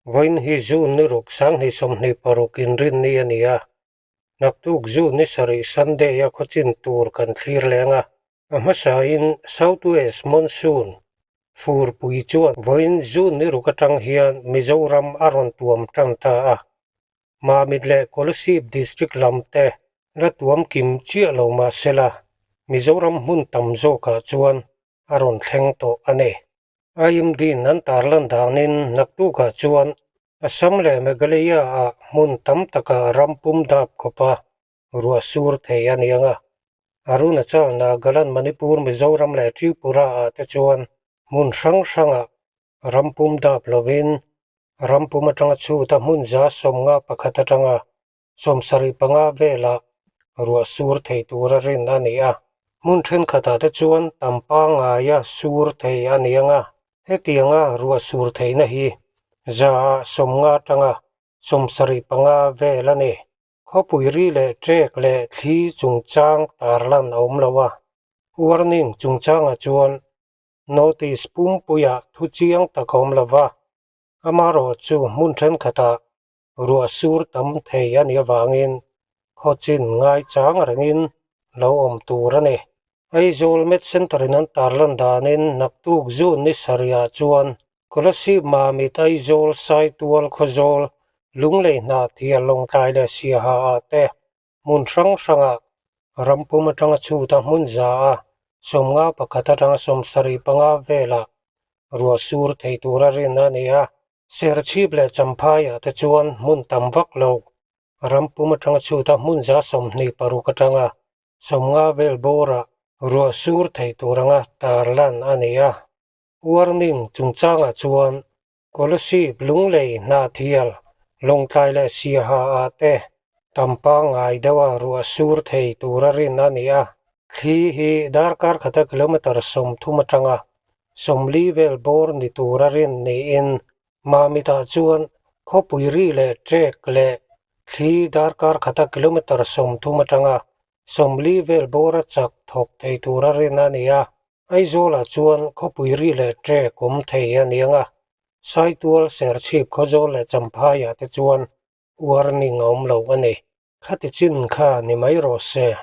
Vawiin hi June ni ruk 2026 inrinni a ni a, naktuk June ni sarih Sunday a khawchin tur kan thlir leng a. A hmasain South West Monsoon furpui chuan vawiin June ni ruk atang hian Mizoram a rawn tuam tan ta a, Mamit leh Kolasib District lam te la tuam kim chiah lo mahsela Mizoram hmun tam zawkah chuan a rawn thleng tawh a ni. IMD-in an tarlan danin naktukah chuan Assam leh Meghalaya-ah hmun tam takah ram pum dap khawp a ruah sur thei a ni ang a. Arunachal, Nagaland, Manipur, Mizoram leh Tripura-ah te chuan hmun hrang hrangah ram pum dap lovin ram pum atanga chhuta hmun 51 atanga 75 velah ruah sur thei tura rin a ni a. Hmun thenkhatah te chuan tam pangngaia sur thei a ni ang a, hetianga ruah sur theihna hi 50% atanga 75 vel a ni. Khawpui ri leh ṭek leh thli chungchang tarlan a awm lo a, warning chungchangah chuan notice pumpuiah thu chiang tak a awm lo va, amaherawhchu hmun thenkhatah ruah sur tam thei a nih avangin khawchin ngaichang rengin lo awm tur a ni. Aizawl Med Centre in an tarlan danin naktuk June ni sarihah chuan Kolasib Mamit Aizawl Saitual Khawzawl Lunglei Hnahthial Lawngtlai leh Siaha ah te hmun hrang hrangah rampum atanga chhuta hmun 51 atanga 75 velah ruah sur thei tura rin a ni a. Serchhip leh Champhaiah te chuan hmun tam vak lo rampum atanga chhuta hmun 26 atanga 50 vel bawrah ruah sur thei tur anga tarlan a ni a. Warning chungchangah chuan Kolasib, Lunglei, Hnahthial, Lawngtlai leh Siaha ah te tam pangngai deuha ruah sur thei tura rin a ni a. Thli hi darkar khata kilometre 30 atanga 40 vel bawr ni tura rin niin Mamitah chuan khawpui ri leh ṭek leh thli darkar khata kilometre 30 atanga 40 vel bawra chak thawk thei tura rin a ni a. Aizawlah chuan khawpui ri leh ṭek awm thei a ni ang a, Saitual, Serchhip, Khawzawl leh Champhaiah te chuan warning a awm lo a ni. Khati chin kha ni mai rawh se.